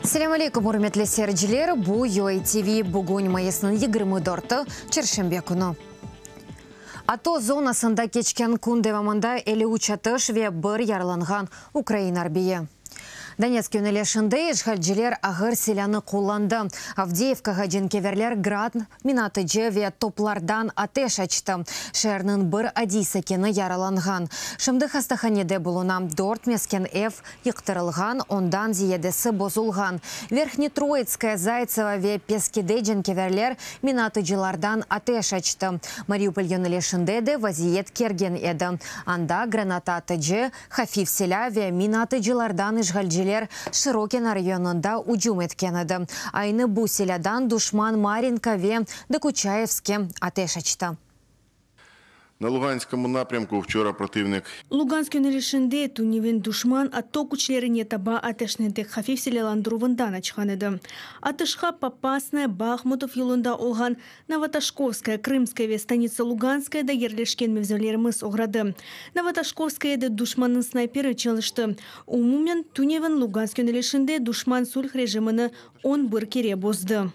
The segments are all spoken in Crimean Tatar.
Selâm aleyküm, ürmetli seyirciler! Bu UA TV. Bugün mayısnıñ 24-i, çarşenbe künü. ATO zonasında keçken kün devamında 53 atış ve bir yaralanğan ukrain arbiyi. Donetsk yönelişinde işğalciler ağır silânı qullandı. Avdeyevkağa cenkeverler Grad minatıcı ve toplardan ateş açtı. Şeerniñ bir adiy sakini yaralanğan. Şimdi hastahanede buluna. Dört mesken ev yıqtırılğan, ondan ziyadesi bozulğan. Verhnetroitskoye, Zaytsevo ve Peskide cenkeverler minatıcılardan ateş açtı. Mariupol yönelişinde de vaziyet kergin edi. Anda granata atıcı, hafif silâ ve minatıcılardan işğalciler Şırokino rayonında ücüm etken edi. Aynı bu silâdan duşman Marinka ve Dokuçayevskke ateş açtı. На Луганському напрямку вчора противник Lugansk yönelişinde tünevin duşman ATO küçlerine taba ateşni tek hafif silâlandıruvından açqan edi. Atışqa Popasnaya, Bahmutov yolunda olğan Novotoshkovskaya, Krımskaya ve Stanitsa Luganskayada yerleşken mevzilerimiz oğradı. Novotoshkovskayada duşmannıñ snayperi çalıştı. Umumen, tünevin Lugansk yönelişinde duşman sulh rejimini 11 kere bozdı.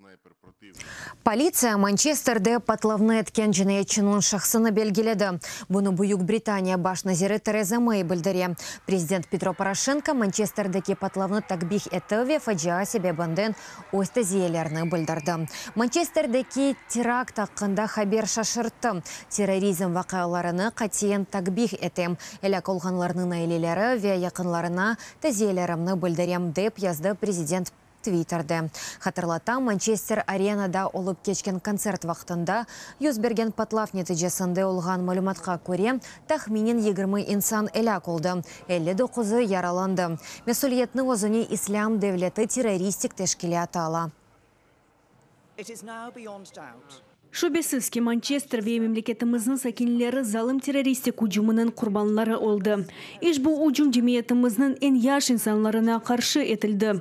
снайпер противника. Politsiya Mançesterde patlavnı etken cinayetçiniñ şahsını belgiledi. Bunı Büyük Britaniya baş naziri Tereza Mey bildire. Prezident Petro Poroşenko Mançesterdeki patlavnı takbih etti ve facia sebebinden öz taziyelerini bildirdi. Mançesterdeki terakt aqqında haber şaşırttı. Terrorizm vaqialarını qatiyen takbih etem. Elâk olğanlarnıñ aileleri ve yaqınlarına taziyelerimni bildirem, dep yazdı prezident Twitterde. Hatırlatam, Mançester Arenada olıp keçken kontsert vaqtında yüz bergen patlav neticesinde olğan malümatqa köre, tahminen 20 insan elâk oldı, 59-ı yaralandı. Mesüliyetni özüne İslâm devleti terroristik teşkilâtı ala. It is now beyond doubt. Şübesiz ki, Mançester ve memleketimizniñ sakinleri zalım terroristik ücüminiñ qurbanları oldı. İşbu ücüm cemiyetimizniñ eñ yaş insanlarına qarşı etildi.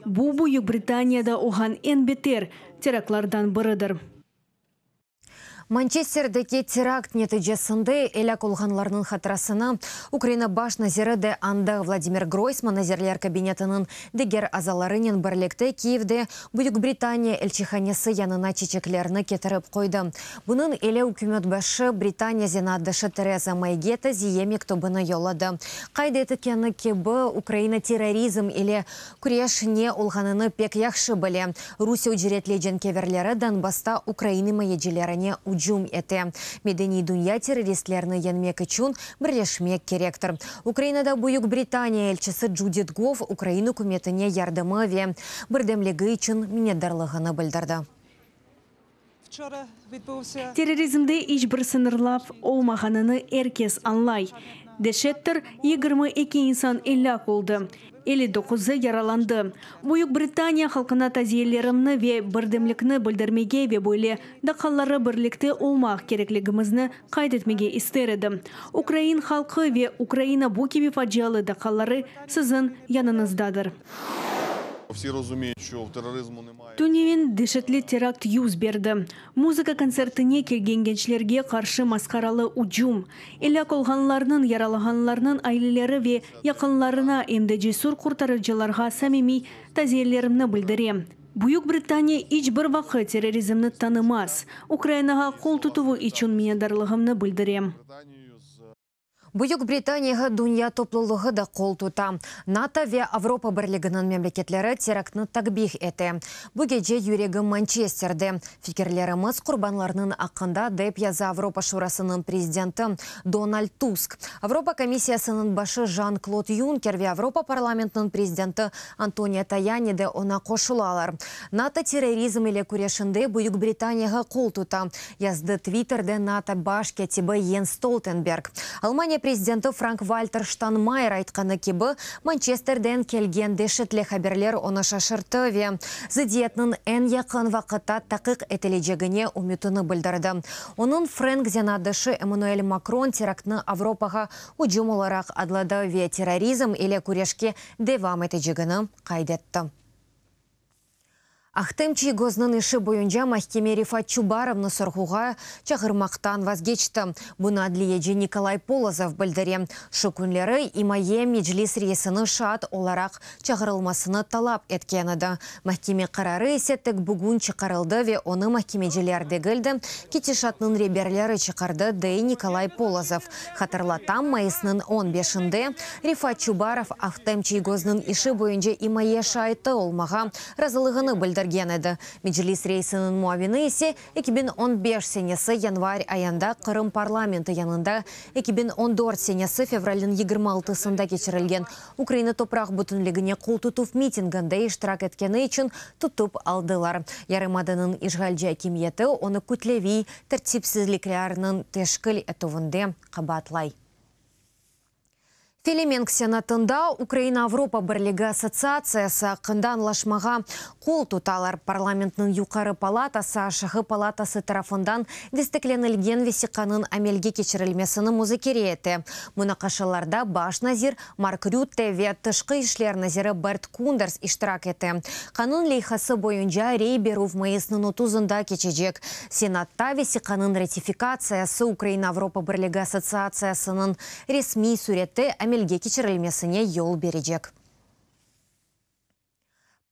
Bu Büyük Britaniyada olğan eñ beter teraktlardan biridir. Mançesterdeki terakt neticesinde elâk olğanlarnıñ hatırasına Ukraina baş naziri de añdı. Vladimir Groysman Nazirler kabinetiniñ diger azalarınen birlikte Kiyevde Büyük Britaniya elçihanesi yanına çiçeklerni ketirip qoydı. Bunıñ ile ükümet başı Britaniya zenaatdaşı Tereza Meyge taziye mektübini yolladı. Qayd etkeni kibi, Ukraina terrorizm ile küreş ne olğanını pek yahşı bile. Rusiye ücretli cenkeverleri Donbassta ukrain imayecilerine ücüm ete. Medeniy dünya terroristlerni yeñmek içün birleşmek kerektir. Ukrainada Büyük Britaniya elçisi Judit Gov Ukrain ükümetine yardımı ve birdemligi içün minnetdarlığını bildirdi. Вчора відбувся Terrorizmde iç bir sıñırlav olmağanını er kes añlay. Deşettir, 22 insan elâk oldı. 59-ı yaralandı. Büyük Britaniya halqına taziyelerimni ve birdemlikni bildirmege ve böyle daqqaları birlikte olmaq kerekligimizni qayd etmege ister edim. Ukrain halqı ve Ukraina bu kibi facialı daqqaları siziñ yanıñızdadır. Всі розуміють, що в тероризму немає. Tünevin deşetli terakt yüz berdi. Muzıka kontsertine kelgen gençlerge qarşı masqaralı ücüm. Elâk olğanlarnıñ, yaralanğanlarnıñ aileleri ve yaqınlarına em de cesür qurtarıcılarğa samimiy taziyelerimni bildirem. Büyük Britaniya iç bir vaqıt terrorizmni tanımaz. Ukrainağa qol tutuvı içün minnetdarlığımnı bildirem. Британією з Büyük Britaniyağa dünya toplulığı da qol tuta. NATO ve Avropa Birliginiñ memleketleri teraktnı takbih ete. Bu gece yüregim Mançesterde. Fikirlerimiz qurbanlarnıñ aqqında, dep yaza Avropa Şurasınıñ prezidenti Donald Tusk. Avropa Komissiyasınıñ başı Jan-Klod Yunker ve Avropa parlamentiniñ prezidenti Antonio Tayani de oña qoşulalar. NATO terrorizm ile küreşinde Büyük Britaniyağa qol tuta, yazdı Twitterde NATO baş kâtibi Yens Stoltenberg. Almaniya prezidenti Frank-Valter Ştaynmayyer aytqanı kibi, Mançesterden kelgen deşetli haberler onı şaşırttı ve zıddiyetniñ eñ yaqın vaqıtta taqiq etilecegine ümütini bildirdi. Onıñ frenk zenaatdaşı Emmanuel Makron teraktnı Avropağa ücüm olaraq adladı ve terrorizm ile küreşke devam etecegini qayd etti. Ahtem Çiygoznıñ işi boyunca mahkeme Refat Çubarovnı sorğuğa çağırmaqtan vazgeçti. Bunı adliyeci Nikolay Polozov bildire. Şu künleri imaye Meclis reisini şaat olaraq çağırılmasını talap etken edi. Mahkeme qararı ise tek bugün çıqarıldı ve onı mahkemeciler degil de, ketişatnıñ reberleri çıqardı, dey Nikolay Polozov. Hatırlatam, mayısnıñ on beşinde Refat Çubarov Ahtem Çiygoznıñ işi boyunca imaye şaatı olmağa razılığını bildirgen edi. Meclis reisiniñ muavini ise 2015 senesi yanvar ayında Qırım parlamenti yanında 2014 senesi fevralniñ 26-sında keçirilgen Ukraina topraq bütünligine qoltutuv mitinginde iştirak etkeni içün tutıp aldılar. Yarımadanıñ işğalci akimiyeti onı kütleviy tertipsizliklerniñ teşkil etüvinde qabaatlay. Felemenk Senatında Ukraina Avropa Birligi Assotsiatsiyası aqqında añlaşmağa qol tutalar. Parlamentniñ yuqarı palatası aşağı palatası tarafından desteklenilgen vesiqanıñ amelge keçirilmesini muzakere ete. Munaqaşalarda baş nazir Mark Rütte ve tışqı işler naziri Bert Kunders iştirak ete. Qanun leyhası boyunca rey berüv mayısnıñ 30-ında keçecek. Senatta vesiqanıñ ratifikatsiyası Ukraina Avropa Birligi Assotsiatsiyasınıñ resmiy sürette amelge keçirilmesine yol berecek.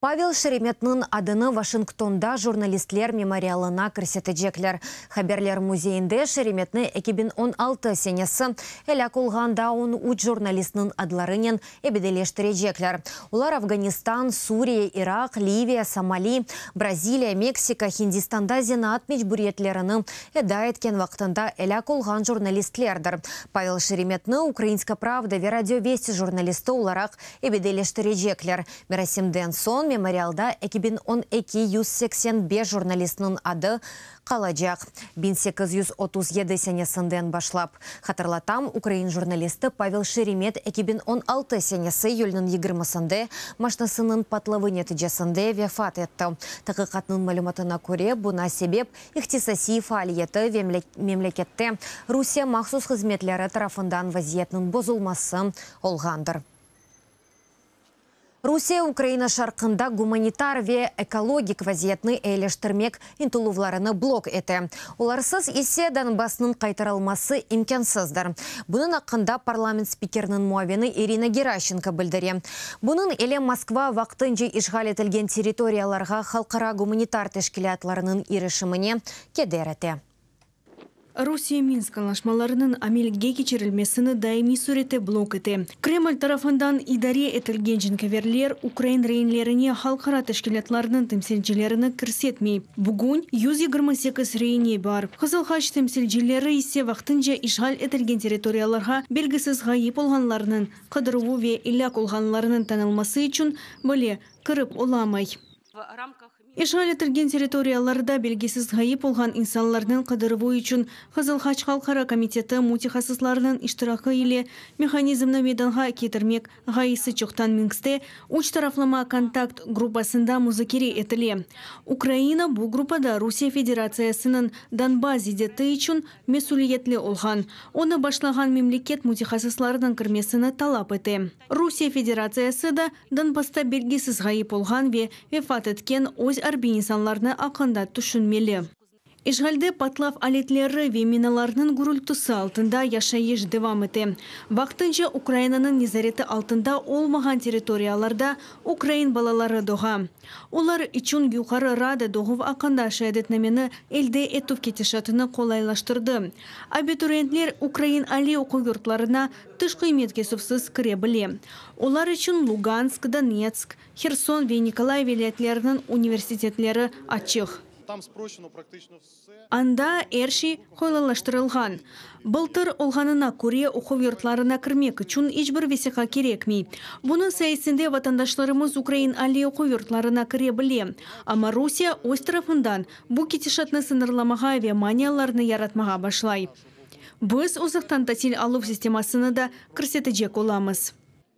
Pavel Şeremetniñ adını Vaşingtonda jurnalistler memorialına kirsetecekler. Haberler müzeyinde Şeremetni 2016 senesi elâk olğan daa 13 jurnalistniñ adlarınen ebediyleştirecekler. Olar Afganistan, Suriye, Iraq, Liviya, Somali, Braziliya, Meksika, Hindistanda zenaat mecburiyetlerini eda etken vaqtında elâk olğan jurnalistlerdir. Pavel Şeremetni Ukrainska pravda ve Radio Vesti jurnalisti olaraq ebediyleştirecekler. Merasimden soñ memorialda 2012 185 jurnalistniñ adı qalacaq 1837 senesinden başlap. Hatırlatam, ukrain jurnalisti Pavel Şeremet 2016 senesi iyülniñ 20-sinde maşnasınıñ patlavı neticesinde vefat etti. Taqiqatnıñ malümatına köre, buña sebep ihtisasiy faaliyeti ve memlekette Rusiye mahsus hızmetleri tarafından vaziyetniñ bozulması olğandır. Rusiye Ukraina şarqında gumanitar ve ekologik vaziyetni eyileştirmek ıntıluvlarını blok ete. Olarsız ise Donbassnıñ qaytarılması imkânsızdır. Bunıñ aqqında parlament spikeriniñ muavini İrina Geraşenko bildire. Bunıñ ile Moskva vaqtınca işğal etilgen territoriyalarğa halqara gumanitar teşkilâtlarınıñ irişimine keder ete. Rusiye Minsk añlaşmalarınıñ amelge keçirilmesini daimiy sürette blok ete. Kreml tarafından idare etilgen cenkâverler ukrain reinlerine halqara teşkilâtlarnıñ temsilcilerini kirsetmey. Bugün 128 reine bar. Qızıl Haç temsilcileri ise vaqtınca işğal etilgen territoriyalarğa belgisiz ğayıp olğanlarnıñ qıdıruvı ve elâk olğanlarınıñ tanılması içün bile kirip olamay. İşğal etilgen territoriyalarda belgisiz ğayıp olğan insanlarnıñ qıdıruvı içün Qızıl Haç Halqara komiteti mütehassıslarınıñ iştiraki ile mehanizmni meydanğa ketirmek ğayesi çoqtan Minskte üç taraflama kontakt gruppasında muzakere etile. Ukraina bu gruppada Rusiye Federatsiyasınıñ Donbass zideti içün mesüliyetli olğan, onı başlağan memleket mütehassıslarınıñ kirmesini talap ete. Rusiye Federatsiyası da Donbassta belgisiz ğayıp olğan ve vefat etken öz arbiy insanlarnı aqqında tüşünmeli. İşğalde patlav aletleri ve minalarnıñ gürültüsi altında yaşayış devam ete. Vaqtınca Ukrainanıñ nezareti altında olmağan territoriyalarda ukrain balaları doğa. Olar içün Yuqarı Rada doğuv aqqında şeadetnameni elde etüv ketişatını qolaylaştırdı. Abituriyentler ukrain aliy oquv yurtlarına tış qıymet kesüvsiz kire bile. Olar içün Lugansk, Donetsk, Herson ve Nikolayev vilâyetleriniñ universitetleri açıq. Там спрощено практично все. Anda er şey qolaylaştırılğan. Bıltır olğanına köre oquv yurtlarına kirmek içün iç bir vesiqa kerekmey. Bunıñ sayesinde vatandaşlarımız ukrain aliy oquv yurtlarına kire bile. Amma Rusiye öz tarafından bu ketişatnı sıñırlamağa ve manialarnı yaratmağa başlay. Biz uzaqtan tasil aluv sistemasını da kirsetecek olamız.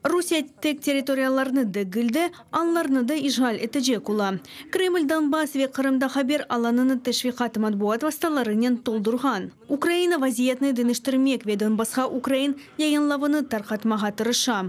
Rusiye tek territoriyalarnı degil de, añlarnı da işğal etecek ola. Kreml Donbass ve Qırımda haber alanını teşviqat matbuat vastalarınen toldurğan. Ukraina vaziyetni deñiştirmek ve Donbassqa ukrain yayınlavını tarqatmağa tırışa.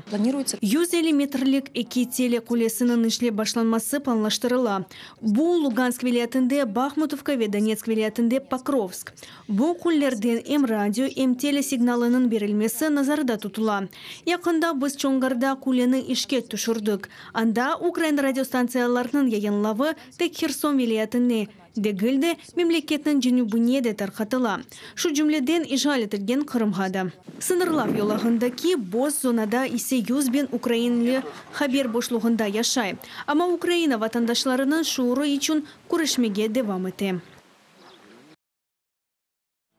150 metrlik eki tele qulesiniñ işlep başlanması planlaştırıla. Bu, Lugansk vilâyetinde Bahmutovka ve Donetsk vilâyetinde Pokrovsk. Bu qullerden em radio, em tele signalınıñ berilmesi nazarda tutula. Yaqında biz Çonğarda quleni işke tüşürdik. Anda ukrain radiostantsiyalarınıñ yayınlavı tek Herson vilâyetine degil de, memleketniñ cenübine de tarqatıla, şu cümleden işğal etilgen Qırımğa da. Sıñırlav yolağındaki boz zonada ise 100.000 ukrainli haber boşluğında yaşay. Amma Ukraina vatandaşlarınıñ şuurı içün küreşmege devam ete.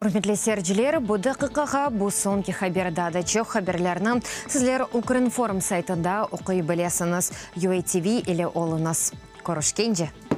Ürmetli seyirciler, bu daqiqağa bu soñki haber. Daa da çoq haberlerni sizler Ukrinform saytında oquy bilesiñiz. UATV ile oluñız. Körüşkence!